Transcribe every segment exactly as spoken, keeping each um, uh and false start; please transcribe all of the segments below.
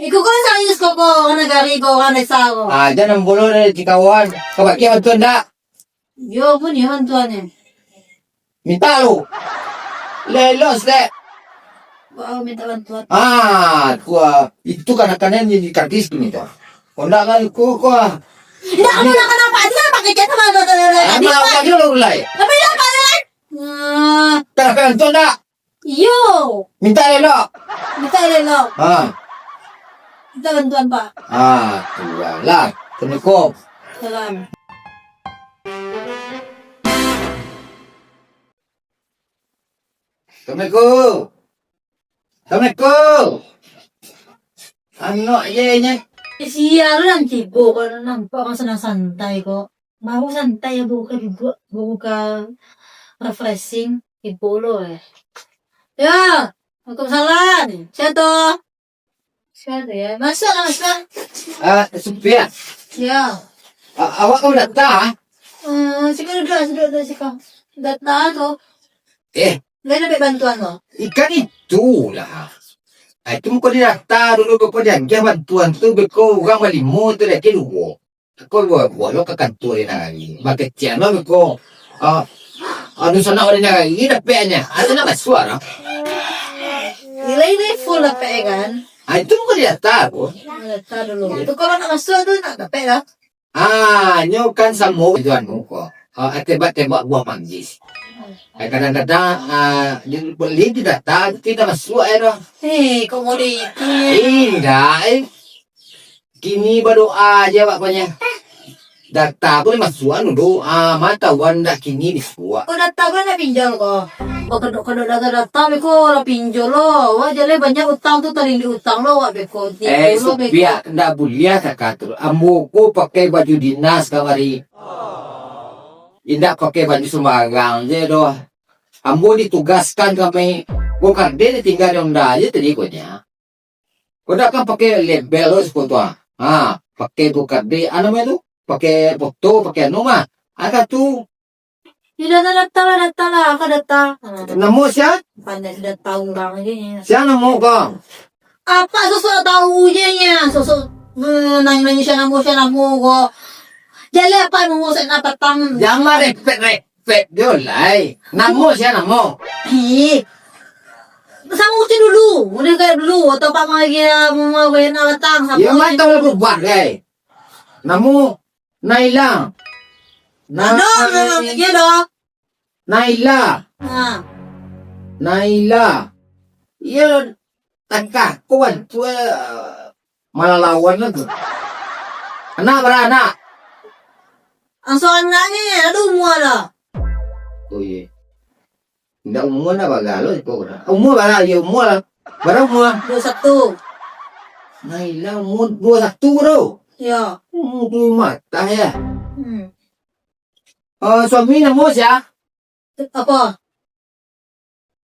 Iko ko serius ko, ko urang nagari, ko urang desa ko. Ah, jan nan bolo dari cikawan. Ka bagi bantuan ndak? Yo, pun yo bantuannyo. Minta lu. Lelos dek. Wah, minta bantuan. Ah, tu ah. Itu kadang-kadang jadi kadis gini tu. Kau ndak kan, ko, ko ah. Ndak, kamu nak kenapa? Dia pakai cat sama tu, tu, tu, tu. Ah, tadi, malah Pak. Lagi lu mulai. Tapi dia pakai kan? Nah. Kadang-kadang tu ndak? Iyo. Minta elok. Minta elok. Ha. Minta bantuan, Pak. Ah, tu lah. Assalamualaikum. Salam. Assalamualaikum. Assalamualaikum. Anak je nyo. Eh, sial lah tibo ko, nampak urang santai-santai ko. Baru santai ya, baru ka duduak, baru ka refreshing, tibo lo eh. Ya, waalaikumsalam. Sia tu? Sia tu ya? Masuklah, masuk. Ah, Supiah. Ya. A-, awak kan data? Hmm, siko duduak, duduak, duduak siko. Data tu. Eh. Lai dapek bantuan tu? Ikan itulah. Ah, itu muko di data dulu, beko diagiah bantuan tu, beko urang balimo tu, diagiah duo. Ko buek-buek lo ka kantua di nagari. Bakecek lo beko, ah, anu sanak urang nagari dapeknyo. Anu nak masuak lah. Nilai ni full dapek kan? Ah, itu bukan data ko. Data dulu. Itu kalau nak masuak tu nak dapek lah. Ah, nyo kan samo jo anu ko. Ah, tembak-tembak buah manggis. Ah, kadang-kadang, ah, di, beli di data tu tidak masuak eh doh. Eh, kok model itu ya? Indak, eh. Kini badoa aja awak ko nyo. Data ko masuak dulu. Ah, ma tahu ndak kini disuak. Ko data ko nak pinjol ko. Ko kedok-kedok data-data beko lah pinjol lo. Awak jaleh banyak utang tu, talindik utang lo awak beko. Eh, Supiah, ndak buliah cakap tu. Ambo ko pakai baju dinas kamari. Indak pakai baju sembarang je doh. Ambo ditugaskan kami. Ko kardai ditinggal di onda je tadi ko nyo. Ko dak kan pakai label tu siko tu ah. Ha, pakai ko kardai, anu namonyo tu? Pakai foto, pakai anu mah. Ado tu. Yo, data, data lah, data lah, ka data. Ha. Namo sia? Pandai sudah tahu urang aja ni. Sia namo ko? Apa sosok tahu je nya, sosok, eh, nanya-nanya sia namo, sia namo ko. Jaleh apa nunggu sek nak patang. Jangan repet-repet. Pet jo lai. Namo sia namo? Ih. Samo ucun dulu. Udah kayak dulu. Atau Pak Maria mau wena batang. Samo ya, ucun. Mantap lah berubah, gai. Namo Naila. Na-, Aduh, na-, namanya doh. Naila. Ha. Naila. Iya, Takah, ko bantuak, eh, malah lawan lah tu. Anak bara anak? Angso anak ni, ado umua lah. Oh, iya. Indak umua nak bagalo iko ko dah. Umua bara, iya umua lah. Bara umua? Dua satu. Naila umua dua satu tu. Iya. Umua tu matah ya. Hmm. Eh, suami namo sia? Apa?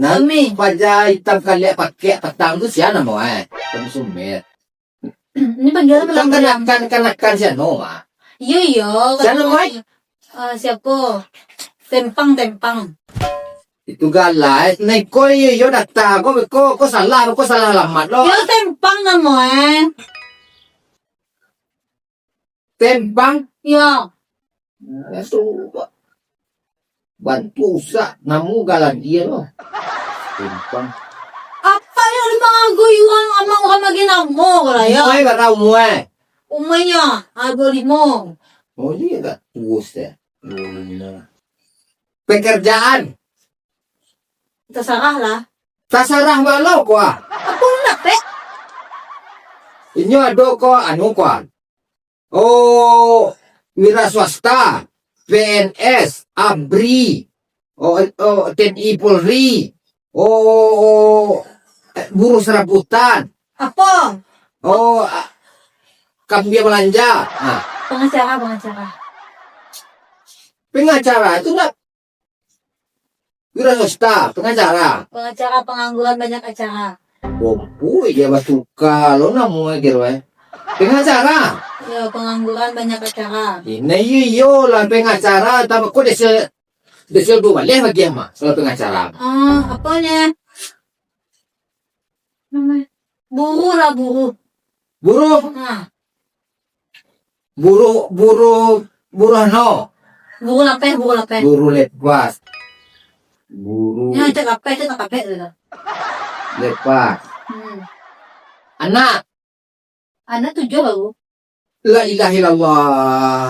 Nah, Suami. Paja itam kaliak pakai patang tu sia namo, eh? Suami Sumer. Ini panggilan apa? Itu kan lama-lama. Kanakan-kanakan sia no, ah. Iyo, iyo. Sia namo, eh? Eh, siapa? Tempang, Tempang. Itu galak, eh. Nah, iko iyo, iyo data. Ko, ko, ko salah, ko salah alamat lo. Iyo, Tempang namo, eh. Tempang? Iyo. Nah, tu, bantu usak, namo galan dia lo. Tempang. Apa yang dimangagui urang, amang urang bagi namo ko lah, yo? Umai bara umai? Umainyo, ah, dua limo. Oh, iyo dah tuo, eh. Dua limo. Pekerjaan? Tasarah lah. Tasarah balo ko, ah. Apa nak, Pek? Inyo ado ko, anu ko, ah. Oh, wira swasta, P N S, abri, oh, oh, T N I Polri, oh, eh, buruh serabutan. Apa? Oh, ah, kambia balanja. Ah. Pengacara, pengacara. Pengacara tu nak Wira swasta, pengacara. Pengacara pengangguran banyak acara. Ompoi, dia basuka lo namo kiro, eh. Pengacara. Ya, pengangguran banyak acara. Ini iyo, iyo lah pengacara, tapi kok desa, desa dua baleh lagi ama, kalau pengacara. Ah, apa ni? Nama? Buruh lah, buruh. Buruh. Ha. Buruh, buruh, buruh no. Buruh lapeh, buruh lapeh. Buruh lepas. Buruh. Nyo cak lapeh, cak lapeh tu lah. Lepas. Hmm. Anak. Anak tujuah baru. La ilaha illallah.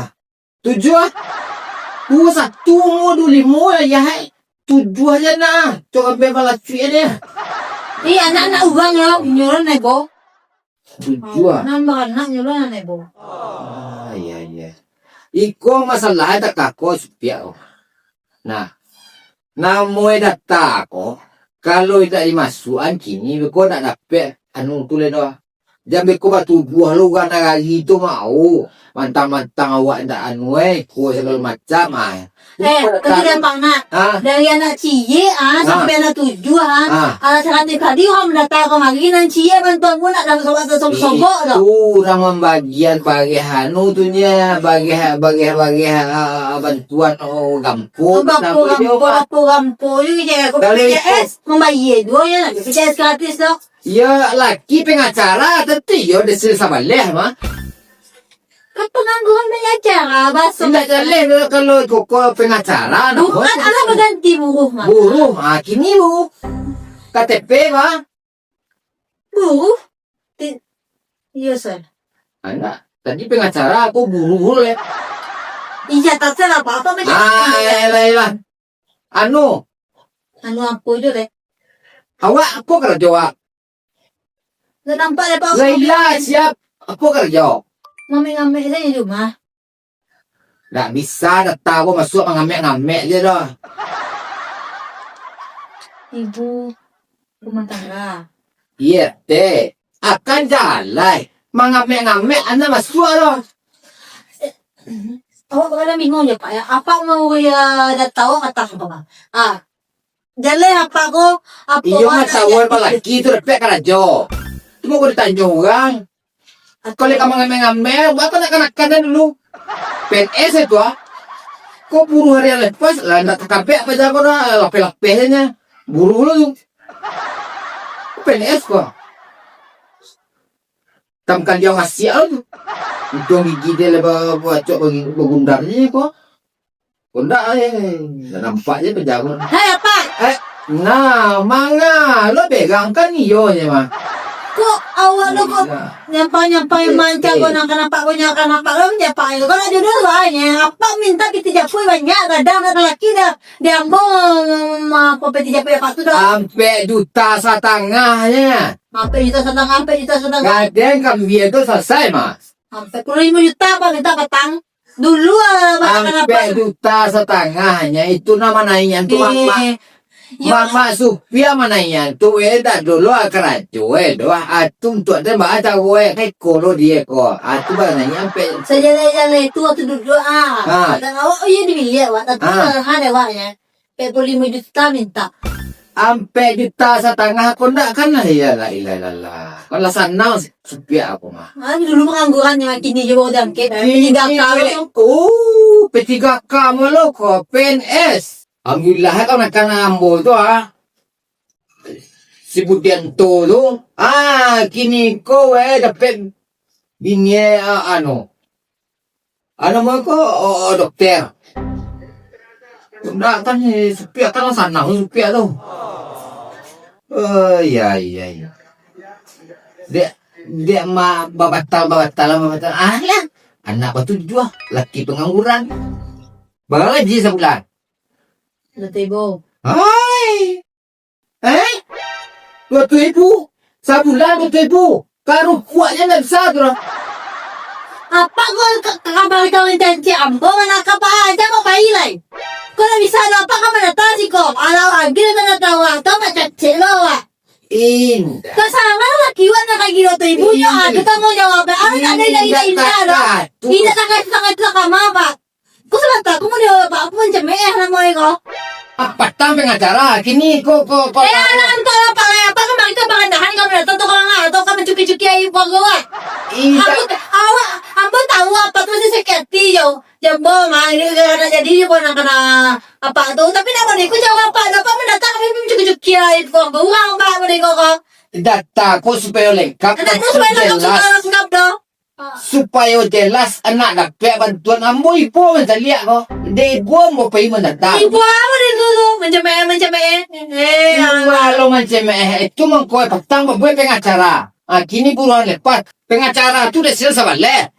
Tujuah? Duo satu umua, duo limo lah, yah, eh. Tujuah aja nah. Cok ambiak balacuik aja. Ih, anak-anak urang lah, inyo lah nebo. Tujuah. Anak baranak nyo lah nebo. Ah, iya, iya. Iko masalah data ko, Supiak ko. Nah, namo data ko, kalau indak dimasuakan kini, beko ndak dapek anu tu lai doh. Jan beko batuduah lo urang nagari tu, mau. Mantang-mantang awak indak anu, eh, ko sagalo macam, ah. Eh, tapi gampang nak. Ha? Dari anak ciek, ah, sampai anak tujuah, ah. Ha. Anak saratus tadi, urang mandata kamari, nan ciek bantuan pun nak dalam sobok-sobok tu. Itu urang mambagian bareh anu tu nya, bareh, bareh, bareh, ah, bantuan, oh, gampang. Oh, gampang, gampang, gampang, gampang, je. Aku dari P J S, itu. Mambayar juo, ya, nak P J S gratis tu. Iyo, laki pengacara, tantu iyo dari sabaleh mah. Kan pangangguran banyak acara, baso. Indak jaleh kalau koko pengacara, nah. Bukan, alah baganti buruh mah. Buruh, ah, kini buruh. K T P mah. Buruh? Ti-, iyo, Sir. Anak, tadi pengacara, aku buruh, buruh, ya. Iya, tak salah apa-apa, macam Ah, mana, ya? Iyalah, iyalah. Anu. Anu apo jo, Dek? Awak apo karajo, Wak? Ndak nampak, Dek, Pak. Laila, siap. Apo karajo? Ngamek-ngamek sajo di rumah. Ndak bisa data ko masuak mangamek-ngamek je doh. Ibu rumah tangga. Iya, teh. Akan jalai. Mangamek-ngamek, anak masuak doh. Awak bakal bingung je, Pak, ya. Apa mau ya data awak kata apa, Pak? Ah. Jaleh apa ko, apa Iyo, awak nak mangatahuan jadi balaki tu dapek karajo. Cuma ko ditanyo urang. Kalau ka mangamek-ngamek, buat apa nak kanakan dulu? P N S itu, ah. Ko buruh harian lepas, lah ndak takabek apa jago dah, lapeh-lapeh je. Buruh lo tu. P N S ko. Tam kaliang asiak tu. Untuang gigi dia lah ba-, bacok bagi-, bagundar je ko. Ko ndak, eh. Ndak nampak je pajago. Hai, apa? Eh, nah, manga. Lo berang kan iyo je, mah. Kok awak lo kok Nah. nyampai-nyampai Eh, mancang eh. ko nak nampak, ko nak nampak lo nyampai. Ko nak jodoh lah, ya. Apa minta piti japui banyak, kadang nak laki dah. Di ambo, ma-, apa piti japui apa tu dah? Ampek juta satangah je. Ampek juta satangah, ampek juta satangah. Gadang kambia tu salasai, mah. Ampek puluah limo juta apa minta patang? Dulu, ah, makan apa? Ampek juta satangah nyo, itu nan manaian tu, Eh, mamak. Yo. Mamak Supiak manaian tu, eh, dak dulu, ah, karajo, eh, doh, ah, tu untuak den, bah, caro, eh, ka iko lo dia ko. Ah, tu manaian ampek. Sajalai-jalai tu waktu duduak, ah. Ha. Kadang awak, oh, iyo, di bilik awak, tapi Ha. kadang ada awaknya. Ampek puluah limo juta minta. Ampek juta satangah ko ndak kan lah, ya la ilaha illallah. Kan lah sanang si-, Supiak ko mah. Ah, dulu pangangguran yang kini je baru jangkit. Kini P tiga K weh. tu. Oh, P tiga K malah ko, P N S. Alhamdulillah, kan makan ambo tu, ah. Si Budianto tu. Ah, kini ko, weh, dapek bini, ah, anu. Anu, mo ko, oh, oh, dokter. Ndak kan, eh, Supiak kan sanang, Supiak tu. Oh, iya, iya, iya. Dek, dek ma-, babatal, babatal, babatal. Ah, lah. Anak batujuah, laki pangangguran. Bara gaji sabulan? Duo ratuih ribu. Hai. Eh? Duo ratuih ribu? Sabulan duo ratuih ribu? Karupuaknyo ndak bisa tu doh. Apa ko ka-, ka-, kabar kawin janji ambo, mana kabar aja ko pai lai? Ko ndak bisa doh, apa ka manata siko? Alah, agi ndak tahu, atau ndak cacek lo, wak. Indak. Ka salah laki wak nak kagi duo ratuih ribu nyo, Indak. ado tanggung jawab. Ah, tak ada, indak, Indak indak, indak, takah tu. Indak takah, takah, takah, maaf, Pak. Ko sabanta, ko model apa? Aku mancameh eh namo e ko. Ah, patang pengacara, kini ko, ko, ko, Eh, ko. Anak tu lah, Pak, apa kan bangka barandahan kau datang tu, kau ngah, tu kau mancuki-cuki air buah gua. Indak. Aku, awak, ambo tahu apa tu si sakit hati, yo. Jambo, mah, ini kena jadi, yo, kena, kena apa tu. Tapi nak beri ku jawab apa, dapat mendatang, kami mancuki-cuki air buah gua, urang, Pak, beri kau, kau. Data ko supayo lengkap, Data ko supayo lengkap, jelas. Supayo lengkap. Supayo jelas anak dapek bantuan, ambo ibo mancaliak ko. Dek ibo ambo pai mandata. Ibo apo dek tu tu? Mancameh-, mancameh. Eh, Inyo alah. Lo mancameh, itu mangko patang babuek pengacara. Ah, kini buruan lepas. Pengacara tu dek sila sabaleh.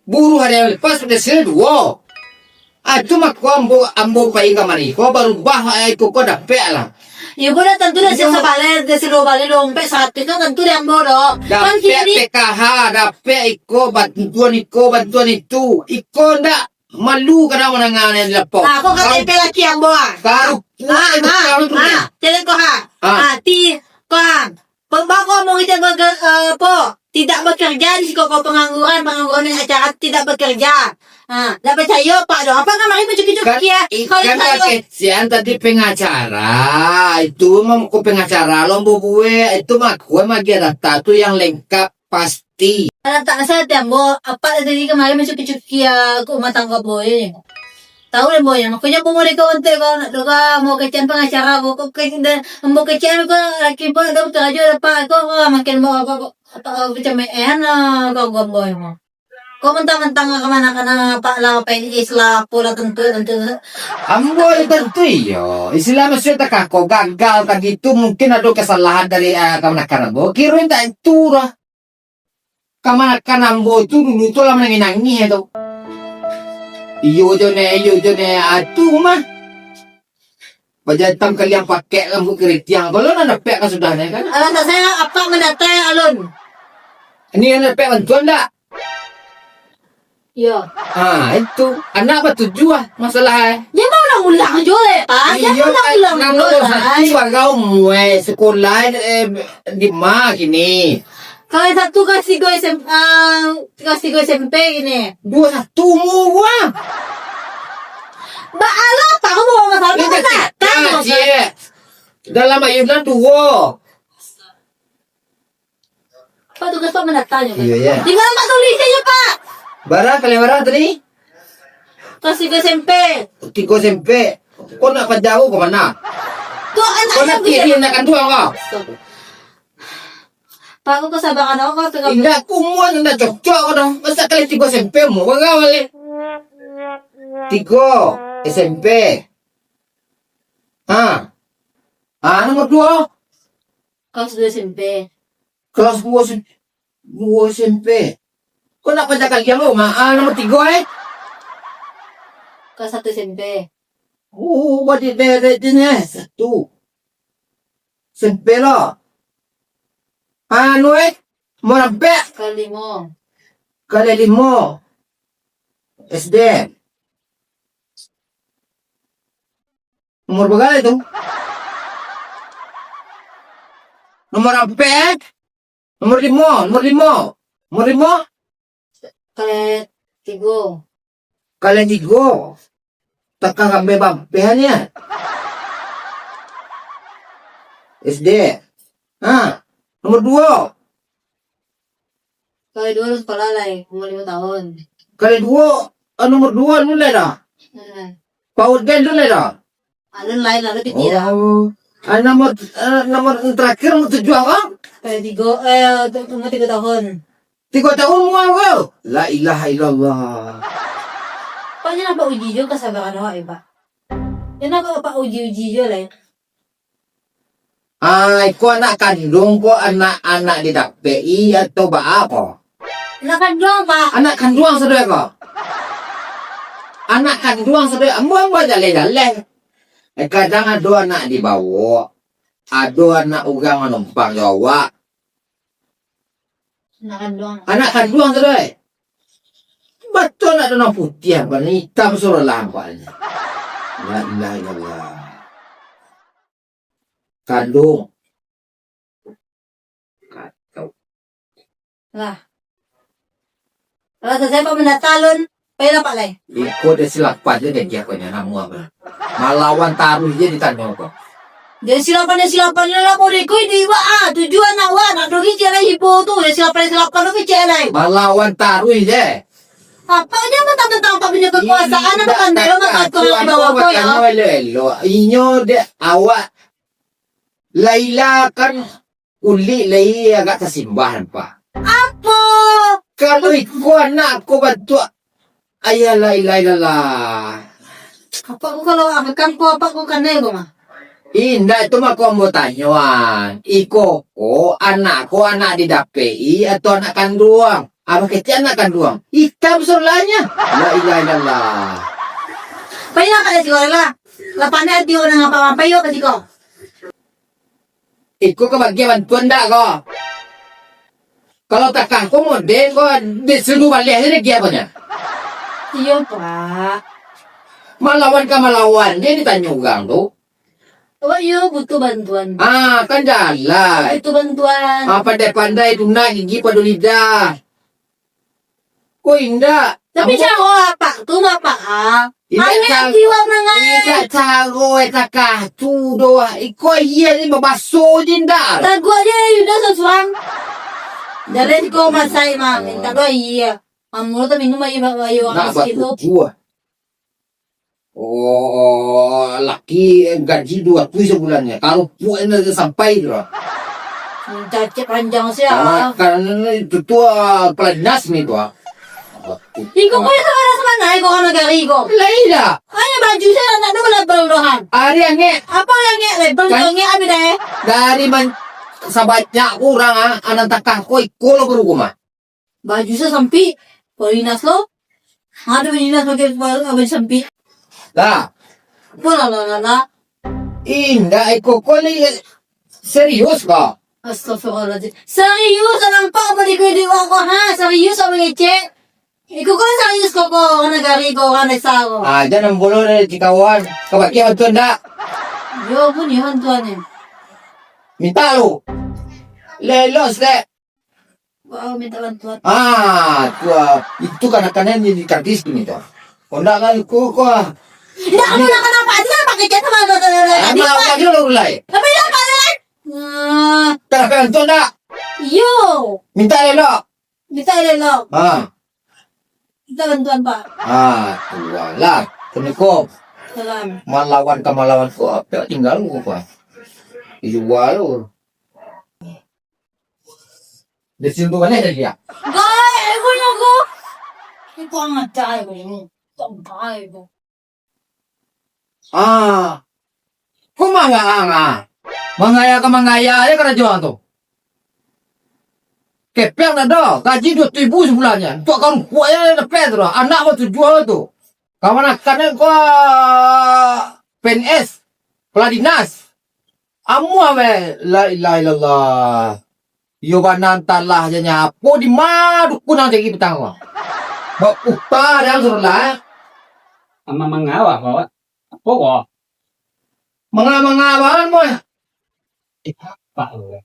Buruan hari lepas dek sila duo. Ah, tu mako ambo, ambo pai kamari. Ko barubah, eh, iko ko dapek lah. Iyo, ko dah tantu dah. Iyo. Sisa baleh, dah silo baleh dompet saratuih tu tantu di ambo doh. Kan dapek kini P K H, dapek iko bantuan iko, bantuan itu. Iko ndak malu kadang mandanga nan di lapau. Ah, ko K T P laki ambo, ah. Baru kuat itu kalau tu, ah, caliak ko, ha. Ah. Ah, ti, ko, ha. Pembawa ko mau kita beker-, eh, apo? Tidak bekerja di siko ko, pengangguran, pengangguran di acara tidak bekerja. Ha, ndak percaya, Pak, doh. Apa kamari mencuki-cuki, kan, ya? Kalau ikan ditanya kecian tadi pengacara. Itu mah ko pengacara lo ambo buek. Itu mah ko mah agiah data tu yang lengkap pasti. Kalau tak salah, tiang ambo, apa tadi kamari mencuki-cuki, ya, ke rumah tangga boy. Tahu deh, boy, ya. Makanya ambo mau deka ontek ko, nak doka mau kecian pengacara ko, ko kecian, ambo kecian ko, laki pun ada bekerja, Pak, ko, ko makin mau apa, ko, apa, ko, kecameh, eh, nah, ko, ko, boy, ko. Ko mentang-mentang kamanakan Pak lah, P N S lah, apo lah, tentu, tentu. Ambo yo tentu iyo. Istilah maksudnyo takah ko gagal tadi tu, mungkin ado kesalahan dari, ah, kamanakan ambo. Kiro indak itu doh. Kamanakan ambo tu dulu tu lah manangih-nangih tu. Iyo jo ne, iyo jo ne, atu mah. Bajantam kaliang pakek rambut keritiang. Kalau nan dapek kan sudah ne kan. Alah, tak saya, apa mendatai alun? Ini nan dapek bantuan dak? Iyo. Ha, itu. Anak batujuah masalah, eh. Dia mau ulang-ulang jo, eh, Pak. Dia iyo, mau ulang-ulang jo, eh. Satu bagau muai sekolah, eh, di ma kini. Kalau satu kelas tiga S M, ah, kelas tiga S M P gini. Dua satu umur gua. Ba alah, Pak, kamu bawa masalah. Ini apa, Pak? Kan, Cik. Dalam ayunan dua. Pak, tugas Pak mendatanyo, Pak. Iyo, iyo. Tinggal Pak tulis aja, Pak. Bara, kalian bara tadi? Kelas tiga S M P. Tiga S M P. Kau nak panjauh ke mana? Kau nak kiri, nak kanduang kau? Pak, aku kesabaran aku, aku tengah. Indak, aku umur indak cocok kau dah. Masa kali tiga S M P umur kau balik? Tiga S M P. Ha. Ha, nomor dua. Kelas dua S M P. Kelas dua S M P. Dua S M P. Kau nak panjang kali yang lo, ma-, ah, nomor tiga, eh? Kelas satu S M P. Oh, buat di beret ini, eh. Satu. S M P lo. Anu, eh? Mau rampek? Kelas lima. Kelas lima. S D. Nomor berapa itu? Nomor rampek, eh? Nomor lima, nomor lima. Nomor lima? Kalian tiga. Kalian tiga. Takah rambe bampehannya. S D. Ha, nomor dua. Kalian dua sekolah lai, umur lima tahun. Kalian dua, ah, nomor dua dulu lah dah. Hmm. Paut kan dulu lah dah. Alun lain, alun piti dah. Oh. Ah, nomor, ah, nomor terakhir, nomor tujuh apa? Eh, tiga, eh, tu, umur tiga tahun. Tiga tahun mual kau? La ilaha illallah. Pak, jan nampak uji jo kasabaran awak, ya, Pak. Jan nampak Pak uji-uji jo lah, ya. Ah, iko anak kanduang ko, anak-anak didapek-i atau baa ko? Anak kanduang, Pak. Anak kanduang sadoe ko. Anak kanduang sadoe, ambo, ambo jaleh-jaleh. Eh, kadang ado anak dibawo, ado anak urang manumpang jo awak. Anak kanduang. Anak kanduang sadoe. Batua anak danau putiah, warna itam surah lah nampaknyo. La ilaha illallah. Kanduang. Kacau. Lah. Kalau selesai Pak mandata alun, pailah Pak lai. Iko Desi Lapan je dek aku nyo, namo apa? Malawan taruih je ditanyo ko. Desi Lapan, Desi Lapan lah, mau deko ini, wak, ah, tujuan awak, nak dogi je lah ibo tu, Desi Lapan, Desi Lapan tu kecek lai. Malawan taruih je. Apa je mentang-mentang Pak punya kekuasaan, apa pandai lo makan orang di bawah ko, ya? Elok-elok. Inyo dek awak Laila kan kulik lai agak tasimbah nampak. Apo? Kalau iko anak ko bantuak, ayah, la ilaha illallah. Apak ko kalau akan ko, apak ko kanai ko mah. Indak, itu mah ko ambo tanyoan. Iko ko anak ko anak didapek-i atau anak kanduang? Abah kecek anak kanduang. Itam sulahnyo. La ilaha illallah. Pai lah ka siko lah. Lah pandai ati urang apak, pai yo ka siko. Iko ka bagi bantuan ndak ko? Kalau takah ko model ko, disuruh baliak se dek apo nyo? Iyo, Pak. Malawan ka malawan, je ditanyo urang tu. Awak iyo butuh bantuan. Ah, kan jaleh. Butuh bantuan. Ah, pandai-pandai tunak gigi pado lidah. Ko indak. Tapi caro apak tu, Bapak, ah. Indak angek caro, ati urang nan angek. Indak caro, eh, takah tu doh. Iko iyo ni babaso je indak. Taguak je Yudas surang. Jadi ko masai mah, minta doh iyo. Mamulo tu minum aia, aia urang miskin tu. Nak batujuah. Oh, laki gaji duo ratuih sabulannyo. Karupuak nan sampai tu lah. Cacek panjang sia. Ah, kan itu tu, ah, kepala dinas ni tu, ah. Iko ko yang salah samana, iko urang nagari ko. Lai dah. Hanya baju saya nak dulu label dohan. Ari angek. Apa yang angek label kan angek abis dah, eh? Dari man-, sabanyak urang, ah, anak takah ko iko lo baru ko mah. Baju sa sampik, Polinas lo. Ado Polinas pakai baju sampik. Lah. Apo lah, lah, lah, lah. Indak, iko ko ni serius ko. Astagfirullahaladzim. Serius, nampak apa di kulit awak ko, ha? Serius apa ngecek? Iko ko serius ko, ko, urang nagari ko, urang desa ko. Ah, jan ambolo dari cikawan. Ka bagi bantuan ndak? Yo, pun yo bantuan ni. Minta lu. Lelos dek. Wah, minta bantuan. Ah, tu, ah, itu kadang-kadang jadi kadis tu, minta. Kok ndak kan, ko, ko, ah. Ndak, kamu nak kenapa? Dia pakai cat sama, sama, sama, sama. Emang apa dia lo, Lai? Tapi dia apa, Lai? Nah. Tak ada bantuan ndak? Iyo. Minta elok. Minta elok. Ah. Minta bantuan, Pak. Ah, tu lah. Assalamualaikum. Salam. Malawan ka malawan ko, apa tinggal ko, Pak? Di luar tu. Di situ banyak dah dia. Gai, ego nyogo. Iko ngatai ko. Tongkai ko. Ah. Ko mangaya, ah. Mangaya ka mangaya je karajo tu. Kepeng dah ado, gaji duo ratuih ribu sabulannyo. Untuak karupuak je dapek tu lah. Anak batujuah tu. Kamanakan ko P N S, kepala dinas. Amuah weh, la ilaha illallah. Iyo bana antahlah je nyo, apo di ma dukun nan cari patang ko. Bak puta dah suruh lah, eh. Amang manga awak, awak. Apo ko? Manga-manga awak, mo. Eh, apak ko.